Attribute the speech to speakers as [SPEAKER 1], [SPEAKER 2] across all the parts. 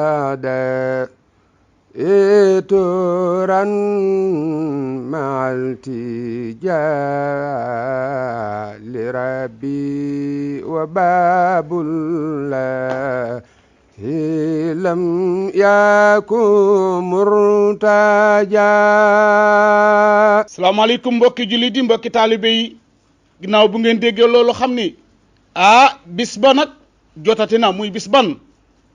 [SPEAKER 1] هذا إتورا مع التجاه لربي وباب الله لم يكن مرتجا.
[SPEAKER 2] salaamaaleykum mbokki jullit yi mbokki taalibe yi ginnaaw bu ngeen déggee loolu xam ni bis ba nag jotati na muy bis ban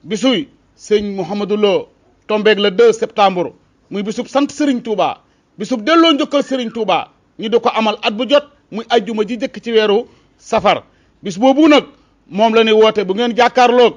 [SPEAKER 2] bisuy sëñ Mouhamadou Lo tombeeg le 2 septembre muy bisub sant Serigne Touba bisub delloo njukkal Serigne Touba ñu di ko amal at bu jot muy ajjuma ji jëkk ci weeru safar bis boobu nag moom la ñuy woote bu ngeen jàkkaarloog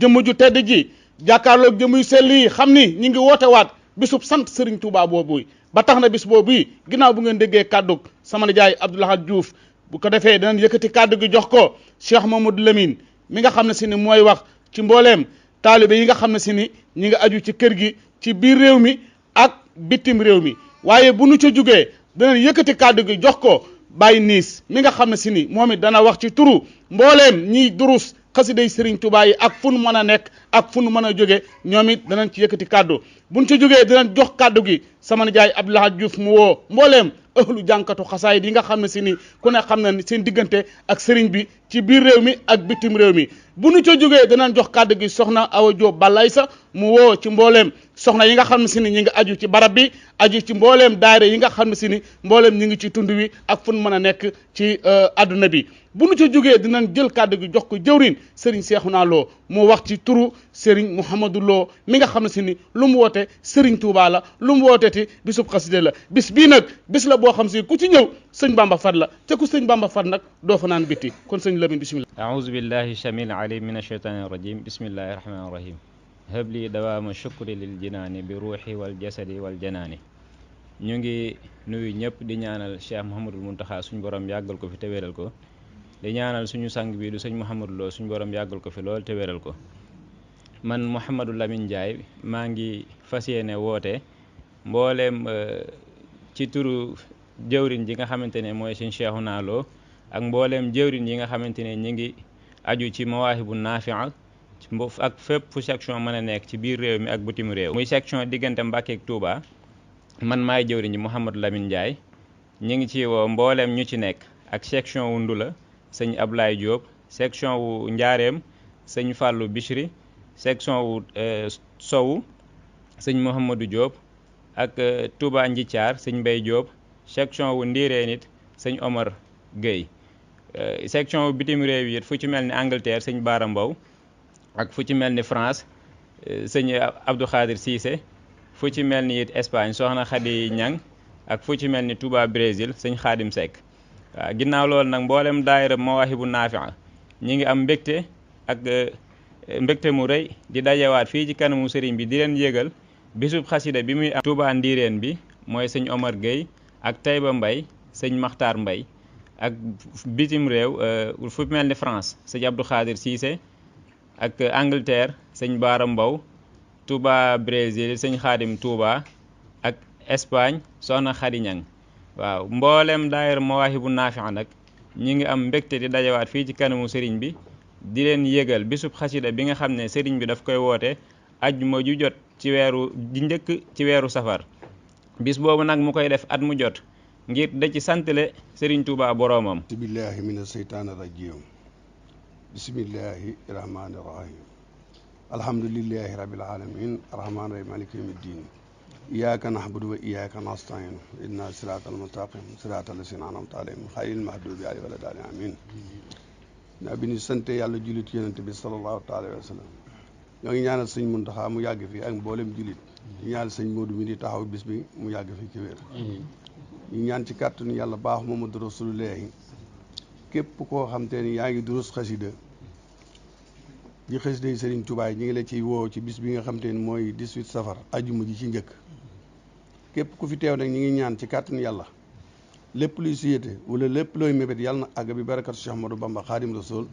[SPEAKER 2] jëmm ju tedd ji jàkkaarloog jëmm yu sell yi xam ni ñi ngi woote waat bisub sant Serigne Touba boobu ba tax na bis boobu ginnaaw bu ngeen déggee kàddug sama nijaay Abdou Lahad Diouf bu ko defee danañ yëkkati kàddu gi jox ko Cheikh Mamadou Lamine mi nga xam ne si ni mooy wax ci mbooleem taalibe yi nga xam ne si ni ñi nga aju ci kër gi ci biir réew mi ak bitim réew mi waaye bu nu ca jugee danañ yëkkati kàddu gi jox ko Baye Niis mi nga xam ne si ni moom it dana wax ci turu mbooleem ñiy durus xasiday Serigne Touba yi ak fu nu mën a nekk ak fu nu mën a jóge ñoom it danañ ci yëkkati kàddu buñ ci jógee dinañ jox kàddu gi sama nijaay Abdou Lahad Diouf mu woo mbooleem ëhlu jànkatu xasaayid yi nga xam ne si ni ku ne xam na seen diggante ak sëriñ bi ci biir réew mi ak bitim réew mi bu nu ca jógee dinañ jox kàddu gi soxna Awa Diop Balay sa mu woo ci mbooleem soxna yi nga xam ne si ni ñi ngi aju ci barab bi aju ci mbooleem daayira yi nga xam ne si ni mbooleem ñi ngi ci tund wi ak fu nu mën a nekk ci adduna bi bu nu ca jógee dinañ jël kàddu gi jox ko jëwrin Serigne Cheikhouna Lo mu wax ci turu Serigne Mouhamadou Lo mi nga xam ne si ni lu mu woote Serigne Touba la lu mu wooteti bisub xaside la bis bii nag bis la boo xam si ku ci ñëw sëñ Bamba fat la te ku sëñ Bamba fat nag doo fa naan bitti kon sëñ Lamine bismillah.
[SPEAKER 3] aouzu billahi chamil alim min ashaytani rajim bismillahi rahmani rahim habli dawaama shukri lil jinaani bi ruuxi wal jasadi wal janaani. ñu ngi nuyu ñëpp di ñaanal Cheikh Mouhamadul Mountakha suñu borom yàggal ko fi te wéral ko di ñaanal suñu sang bi du sëñ Mouhamadou Lo suñu borom yàggal ko fi lool te wéral ko. man Mouhamadou Lamine Ndiaye maa ngi fas yéene woote mbooleem ci turu jëwriñ ji nga xamante ne mooy sëñ Cheikhouna Lo ak mbooleem jëwriñ yi nga xamante ne ñi ngi aju ci mawaahibu naafi'a ak fépp fu section mën a nekk ci biir réew mi ak bitim réew muy section diggante Mbàkke ak Touba man maay jëwriñ ji Mouhamadou Lamine Ndiaye ñi ngi ci woo mbooleem ñu ci nekk ak section wu Ndula sëñ Ablaye Diop section wu Njaareem sëñ Fallou Bichri section wu Sow sëñ Mouhamadou Diop ak Touba Njithiar sëñ Mbaye Diop section wu Ndiiree nit sëñ Omar Gueye section wu bitim réew yi fu ci mel ni Angleterre sëñ Bara Mbow ak fu ci mel ni France sëñ Abdou Khadir Cissé fu ci mel ni it Espagne soxna Khady Niang ak fu ci mel ni Touba Brésil sëñ Khadim Seck waaw ginnaaw loolu nag mboolem daayira Mawaahibu Naafi'a ñi ngi am mbégte ak mbégte mu rëy di dajewaat fii ci kanamu sëriñ bi di leen yëgal bisub xasida bi muy am Touba Ndiireen bi mooy sëñ Omar Gueye ak Taïba Mbaye sëñ Makhtar Mbaye ak bitim réew fu mel ni France sëñ Abdou Khadir Cissé ak Angleterre sëñ Bara Mbow Touba Brésil sëñ Khadim Touba ak Espagne soxna Khady Niang waaw mboolem daayira Mawaahibu Naafi'a nag ñi ngi am mbégte di dajewaat fii ci kanamu sëriñ bi di leen yëgal bisub xasida bi nga xam ne sëriñ bi daf koy woote ajjuma ju jot ci weeru di njëkk ci weeru safar bis boobu nag mu koy def at mu jot ngir da ci santale sëriñ Touba boroomam.
[SPEAKER 1] billahi mina seytaani rajim bismillahi rahmani rahim alhamdulillahi rabbil alamin arrahmani rahim maliki yawmi ddin iyyaka na'budu wa iyyaka nasta'in ihdina siratal mustaqim siratal lazina an'amta alayhim ghayril maghdubi alayhim wa laddallin amin naa bi ñu sante yàlla jullit yonent bi sallallahu alayhi wa sallam ñoo ngi ñaanal sëñ Mountakha mu yàgg fi ak mboolem jullit ñu ñaanal sëñ Modou mi di taxaw bis bi mu yàgg fi ci wér ñu ñaan ci kàttanu yàlla baax Muhammadu Rasulullahi képp koo xam te ni yaa ngi durus xasida ji xasida yi Serigne Touba yi ñu ngi la ciy woo ci bis bi nga xam te ni mooy 18 safar ajuma ji ci njëkk képp ku fi teew nag ñu ngi ñaan ci kàttanu yàlla lépp luy siyéte wala lépp looy mébét yàlla na àgg bi barakatu Cheikh Ahmadou Bamba Khadim Rasoul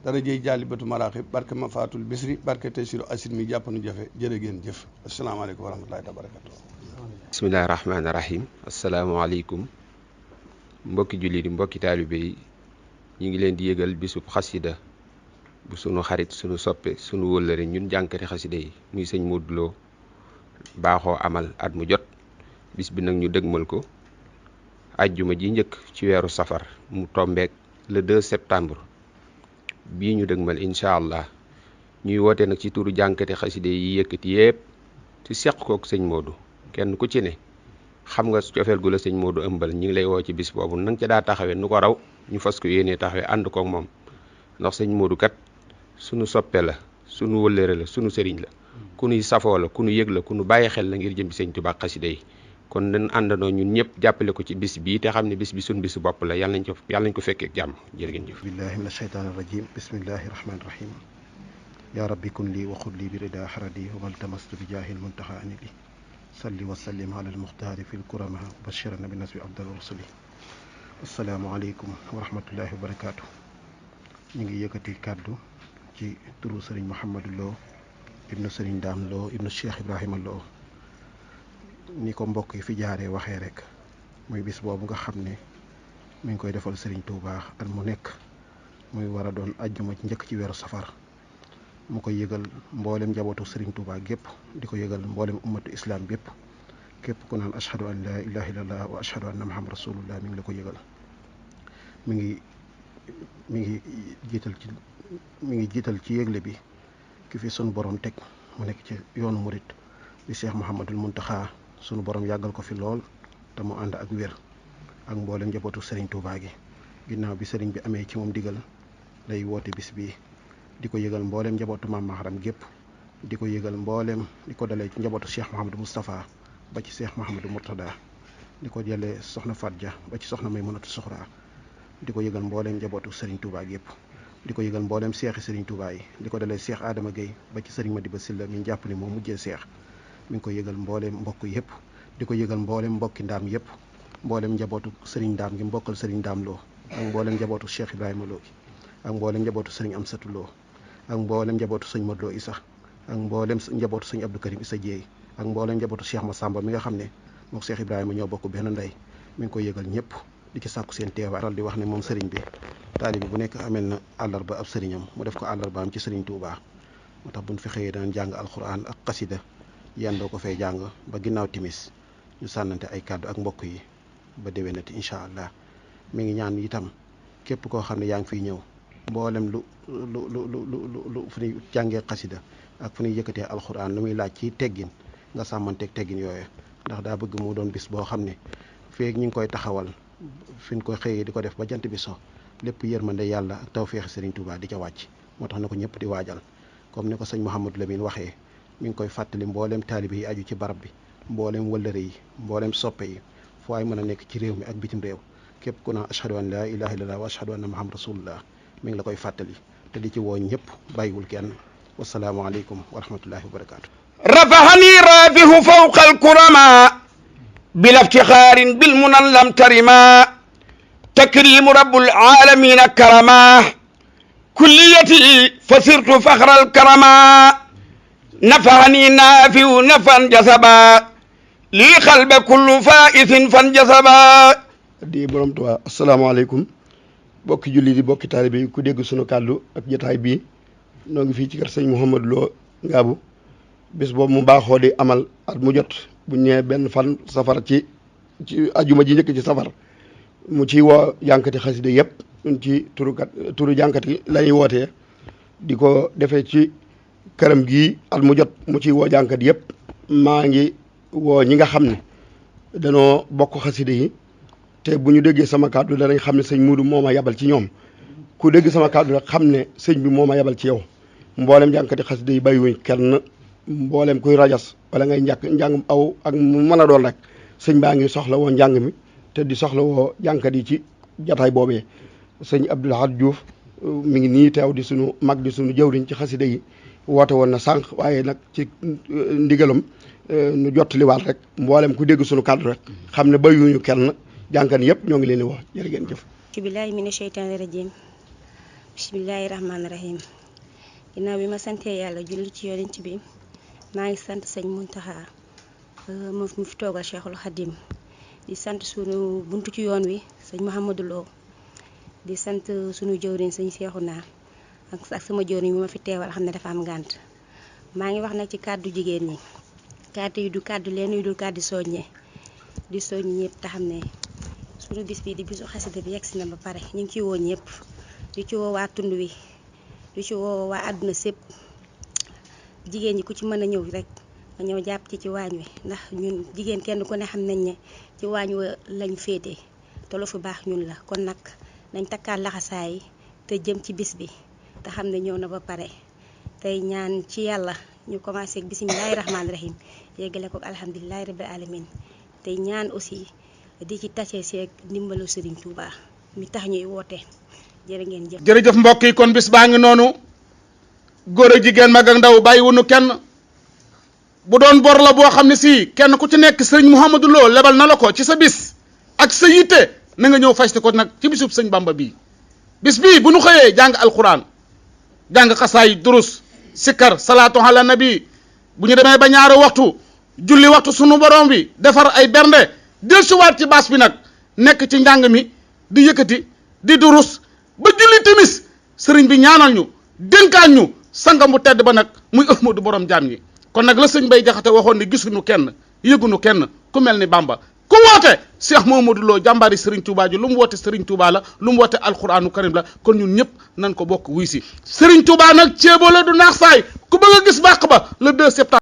[SPEAKER 1] dara jëy jaalibatu maraaxib barke ma faatul bisri barke taysiru asid mi jàppanu jafe jërë ngeen jëf asalaamaaleykum wa rahmatullahi wa barakatu
[SPEAKER 4] bismillahi rahmaani rahim asalaamaaleykum mbokki jullit yi mbokki taalibe yi ñu ngi leen di yëgal bisub xasida bu sunu xarit sunu soppe sunu wëllëre ñun jànkati xasida yi muy sëñ Modou Lo baaxoo amal at mu jot. bis bi nag ñu dëgmal ko ajjuma ji njëkk ci weeru safar mu tombeek le 2 septembre bii ñu dëgmal incha allah ñuy woote nag ci turu jànkati xasida yi yëkkati yépp ci seq kook sëñ Modou kenn ku ci ne xam nga cofeel gu la sëñ Modou ëmbal ñu ngi lay woo ci bis boobu nang ca daa taxawee nu ko raw ñu fas ko yéenee taxawee ànd kook moom ndax sëñ Modou kat sunu soppe la sunu wëllëre la sunu sëriñ la ku nuy safoo la ku nu yëg la ku nu bàyyi xel la ngir jëm sëñ Tuubaa xasida yi kon nañ àndandoo ñun ñëpp jàppale ko ci bis bii te xam ne bis bi suñ bisu bopp la yàlla nañ ko fekkee ak jàmm jërë ngeen jëf.
[SPEAKER 5] billahi min ashaytaani rajim bismillahi rahmaani rahim yaa rabbi kun lii wa xud lii bi rida xaradi wa maltamastu bi jaahil muntaxa anili salli wa sallim ala almuxtaari fi lkurama bashirana bi nasbi afdal rusuli assalaamu aleykum wa rahmatullahi wa barakaatu. ñu ngi yëkkati kàddu ci turu sëriñ Mouhamadou Lo ibnu sëriñ Daam Lo ibnu Cheikh Ibrahima Lo ni ko mbokk yi fi jaaree waxee rek muy bis boobu nga xam ne mi ngi koy defal Serigne Touba at mu nekk muy war a doon ajjuma ci njëkk ci weeru safar mu koy yëgal mboolem njabootu Serigne Touba gépp di ko yëgal mboolem ummatu islam bépp képp ku naan ashhadu an la ilaha illallah wa ashhadu anna muhammad rasulullah mi ngi la ko yëgal mi ngi jiital ci yëgle bi ki fi sunu borom teg mu nekk ci yoonu murit di Cheikh Mouhamadul Muntaxa sunu borom yàggal ko fi lool te mu ànd ak wér ak mboolem njabootu Serigne Touba gi ginnaaw bi Serigne bi amee ci moom digal lay woote bis bi di ko yëgal mboolem njabootu Maam Maharam gépp di ko yëgal mboolem di ko dalee ci njabootu Cheikh Mouhamadou Moustapha ba ci Cheikh Mouhamadou Mourtada di ko jëlee soxna Fatja ba ci soxna Maymunatu Soxra di ko yëgal mboolem njabootu Serigne Touba gépp di ko yëgal mboolem seexi Serigne Touba yi di ko dalee Cheikh Adama Gueye ba ci Serigne Madiba Silla mi jàpp ni moo mujjee seex mi ngi ko yëgal mboolem mbokk yëpp di ko yëgal mboolem mbokki ndaam yëpp mboolem njabootu Serigne Ndaam gi mbokkal Serigne Ndaam Lo ak mboolem njabootu Cheikh Ibrahima Lo gi ak mboolem njabootu Serigne Amsatu Lo ak mboolem njabootu sëñ Modou Lo Isa ak mboolem njabootu sëñ Abdou Karim Isa Dieye ak mboolem njabootu Cheikh Massamba mi nga xam ne mook Cheikh Ibrahima ñoo bokk benn ndey mi ngi koy yëgal ñëpp di ci sàkku seen teewaay di wax ne moom sëriñ bi taalibi bu nekk amel na àllarba ab sëriñam mu def ko àllarbaam ci Serigne Touba moo tax buñ fi xëyee daan jàng alxuraan ak xasida yendoo ko fay jàng ba ginnaaw timis ñu sànnante ay kàddu ak mbokk yi ba déwénati incha allah mi ngi ñaan itam képp koo xam ne yaa ngi fiy ñëw mboolem lu fu ñuy jàngee xasida ak fu ñuy yëkkatee alxuraan lu muy laaj ci teggin nga sàmmanteeg teggin yooyu ndax daa bëgg mu doon bis boo xam ne feeg ñu ngi koy taxawal fi ñu koy xëyee di ko def ba jant bi so lépp yërmande yàlla ak tawféexi Serigne Touba di ca wàcc moo tax na ko ñëpp di waajal comme ni ko sëñ Mouhamadou Lamine waxee mi ngi koy fàttali mboolem taalibe yi aju ci barab bi mboolem wëllëre yi mboolem soppe yi fu waay mën a nekk ci réew mi ak bitim réew képp ku naan ashhadu an la ilaha illallah wa ashhadu anna muhammad rasulullah mi ngi la koy fàttali te di ci woo ñëpp bàyyiwul kenn wasalaamu aleykum wa rahmatullahi wa barakaatu.
[SPEAKER 6] rafahani rafihu fawqa alkurama bila iftixaarin bil munan lam tarima takrimu rabbul alamina karama kulliyati fasirtu faxral karama nafahani nafiu nafan jasaba lii xalba kullu faisin fan jasaba
[SPEAKER 1] di borom Tuubaa asalaamaaleykum bokki julli di bokki taalibe yi ku dégg sunu kàddu ak jotaay bii noo ngi fii ci kër sëñ Mouhamadou Lo Ngaabu bis boobu mu baaxoo di amal at mu jot bu ñëwee benn fan safar ci ajuma ji njëkk ci safar mu ci woo jànkati xasida yëpp ñun ci turu jànkati la ñuy wootee di ko defee ci këram gii at mu jot mu ciy woo jànkat yëpp maa ngi woo ñi nga xam ne danoo bokk xasida yi te bu ñu déggee sama kàddu danañ xam ne sëñ Muudu moo ma yabal ci ñoom ku dégg sama kàddu rek xam ne sëñ bi moo ma yabal ci yow mboolem jànkati xasida yi bàyyiwuñ kenn mboolem kuy rajas wala ngay njàng aw ak mu mën a doon rek sëñ baa ngi soxla woo njàng mi te di soxla woo jànkat yi ci jataay boobee sëñ Abdou Lahad Diouf mi ngi nii teew di sunu mag di sunu jëwriñ ci xasida yi woote woon na sànq waaye nag ci ndigalam nu jottaliwaat rek mboolem ku dégg sunu kàddu rek xam ne bàyyiwuñu kenn jànkat yëpp ñoo ngi leen di wax jërë ngeen jëf.
[SPEAKER 7] billahi mina sheytaani rajim bismillahi rahmaani rahim ginnaaw bi ma santee yàlla julli ci yonent bi maa ngi sant sëñ Muntaxa mu fi toogal Cheikhul Khadim di sant sunu buntu ci yoon wi sëñ Mouhamadou Lo di sant sunu jëwriñ sëñ Seexuna ak sama jëriñ bi ma fi teewal xam ne dafa am ngànt maa ngi wax nag ci kàddu jigéen ñi kàddu yi du kàddu leen yu dul kàddu soññe di soññ ñëpp te xam ne suñu bis bi di bisu xasida bi yegsi na ba pare ñu ngi ci woo ñëpp di ci woo waa tund wi di ci woo waa àdduna sépp jigéen ñi ku ci mën a ñëw rek nga ñëw jàpp ci waañ wi ndax ñun jigéen kenn ku ne xam nañ ne ci waañ wa lañ féete te lu fi baax ñun la kon nag nañ takkaat laxasaay te jëm ci bis bi te xam ne ñëw na ba pare tey ñaan ci yàlla ñu commencé ak bisimilahi rahmaani rahim yeggale ko alhamdulilahi rabbil alamin tey ñaan aussi di ci tase seeg ndimbalu Serigne Touba mi tax ñuy woote jërë ngeen jëf.
[SPEAKER 2] jërëjëf mbokk yi kon bis baa ngi noonu góor ak jigéen mag ak ndaw bàyyi wunu kenn bu doon bor la boo xam ne si kenn ku ci nekk sëriñ Mouhamadou Lo lebal na la ko ci sa bis ak sa yitte na nga ñëw fajte ko nag ci bisub sëñ Bamba bii bis bii bu nu xëyee jàng alquran jàng xasaay durus sikkar salaatu ala nabi bu ñu demee ba ñaari waxtu julli waxtu sunu borom bi defar ay bernde dellusiwaat ci baas bi nag nekk ci njàng mi di yëkkati di durus ba julli timis sëriñ bi ñaanal ñu dénkaan ñu sangam bu tedd ba nag muy Ahmadu borom jaam ñi kon nag la sëñ Bay Jaxate waxoon ni gisuñu kenn yëguñu kenn ku mel ni Bamba ku woote Cheikh Mamadou Lo jàmbaari Serigne Touba ji lu mu woote Serigne Touba la lu mu woote alquranu karim la kon ñun ñëpp nan ko bokk wuy si Serigne Touba nag ceebo la du naax saay ku bëgg a gis bàq ba le 2 septembre